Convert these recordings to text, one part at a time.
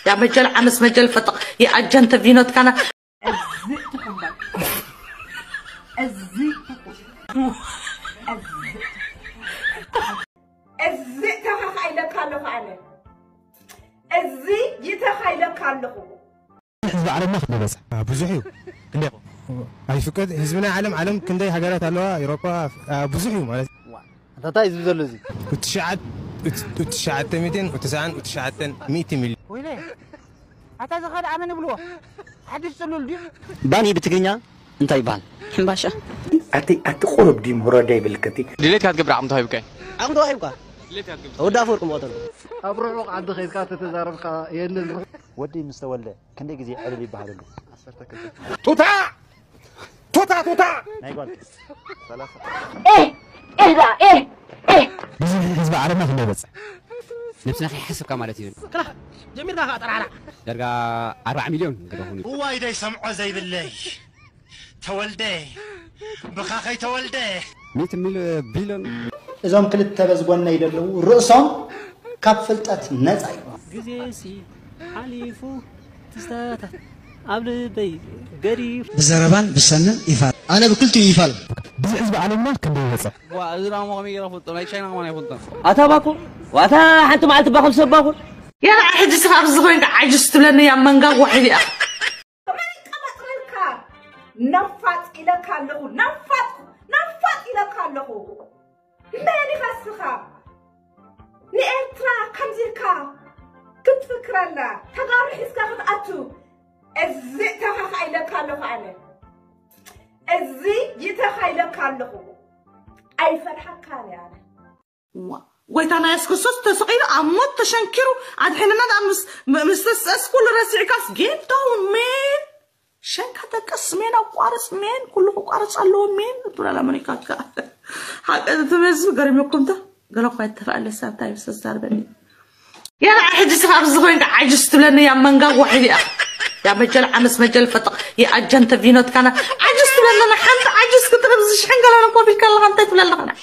يا مجال عمس مجال فتق يا أجنت فينوت كان. እዚ ተኻኻ ኢለካ ኣለኹ ኣነ። እዚ ይተኻ ኢለካ ኣለኹ። ህዝቢ ዓለምና ክንደይ በጽሐ? ብዙሕ እዩ። ክንደይ? ኣይፍቀድ ህዝቢ ናይ ዓለም ዓለም ክንደይ ሃገራት ኣለዋ? ኤውሮጳ ብዙሕ እዩ ማለት። እንታይ ዝብ ዘሎ እዚ? ትሽዓተ ሚእትን ወትስዓን ወትሽዓተን ሚእቲ ሚልዮን። ወይለ ኣታ ዝኸድ ኣመን ይብልዎ ሓድሽ ጽሉል ድዩ? ባኒ ብትግርኛ እንታይ ይበሃል? ሕምባሻ። ኣቲ ኣቲ ቁሩብ ድዩ ምህሮዳ ይብልክቲ? ድሌትካ ትገብር ዓቕሚ ተዋሂብካ እዩ። ዓቕሚ ተዋሂብካ? ድሌትካ ትገብር። ወዲ ኣፈወርቂ መቐተሉ። ኣብ ርሑቕ ዓዲ ኸይድካ ተተዛረብካ የለን። ወዲ ምስ ተወልደ ክንደይ ግዜ ዕልል ይበሃለሉ? ቱታ ቱታ ቱታ ናይ ጓል። ኤህ ኤህ ዳ ኤህ ኤህ ብዙሕ ህዝቢ ዓለምና ክንደይ በፅሕ? ነብስና ከይሓሰብካ ማለት እዩ። ጀሚርና ከዓ ጠራራ። ዳርጋ ኣርባዓ ሚልዮን ገደኹም። እዋይ ደይ ሰምዖ ዘይብለይ ተወልደ ብኻ ከይተወልደ ሚእቲ ሚል ቢልዮን። እዞም ክልተ በዚ ጎነይ ዘለዉ ርእሶም ካብ ፍልጠት ነፃ እዩ። ግዜሲ ሓሊፉ ትዝታታት ኣብ ልበይ ገዲፉ። ብዘረባን ብሰንን ይፋል። ኣነ ብክልቲኡ ይፋል። ብዙሕ ህዝቢ ዓለምና ክንደይ ይበፅሕ? ዋ እዚ ዳሞ ከመይ ገይረ ፈልጦ ናይ ቻይና ከማን ኣይፈልጦን። ኣታ ባኮ ዋታ ሓንቲ መዓልቲ ባኹም ሰብ ባኹ ያላ ሕጂ ስኻ ኣብዚ ኮይንካ ዓጅስ ትብለኒ እያ መንጋ ዋሒድ እያ ነፋጥ ኢለካ ኣለኹ ነፋጥ ነፋጥ ኢለካ ኣለኹ መን ኢኻ እስኻ ንኤርትራ ከምዚ ኢልካ ክትፍክረላ ተጋሩ ሒዝካ ክትኣቱ እዚ ተኻኻ ኢለካ ኣለኹ ኣነ እዚ ይተኻ ኢለካ ኣለኹ ኣይፈርሓካን እየ ኣነ ጎይታና የሱስ ክርስቶስ ተሰቒሉ ኣብ ሞት ተሸንኪሩ ኣድሒንና ደኣ ምስ ምስ ተስአስ ኩሉ ረሲዕካስ get down man ሸንካ ደቅስ man ኣቋርጽ man ኩሉ ክቋርጽ ኣለዎ man ትብላላ መኒካትካ ሓቀ ትመዝ ገሪመኩም ታ ገለ እኳ ይተፋኣለ ሳብታ ይብሰስ ዛርበኒ يا راعي حجي سخا بزغوين عجز تبلني يا منغا وحيد يا يا مجال عمس مجال فتق يا أجنت فينوت كان عجز تبلني أنا حنت عجز كتربز شحن قال أنا كوفي كان لغنت تبلني أنا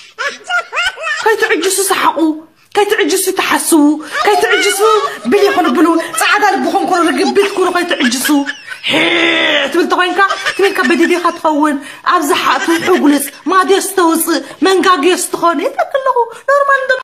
كي تعجزوا سحقوا كي تعجزوا تحسوا كي تعجزوا بلي يكون بلو سعادة لبخون كل رقب بيت كل كي تعجزوا حي تبل تغينكا تبل كبدي دي خطفون أبزح تحقلس ما ديستوس منغا ديستخون إذا كله نورمال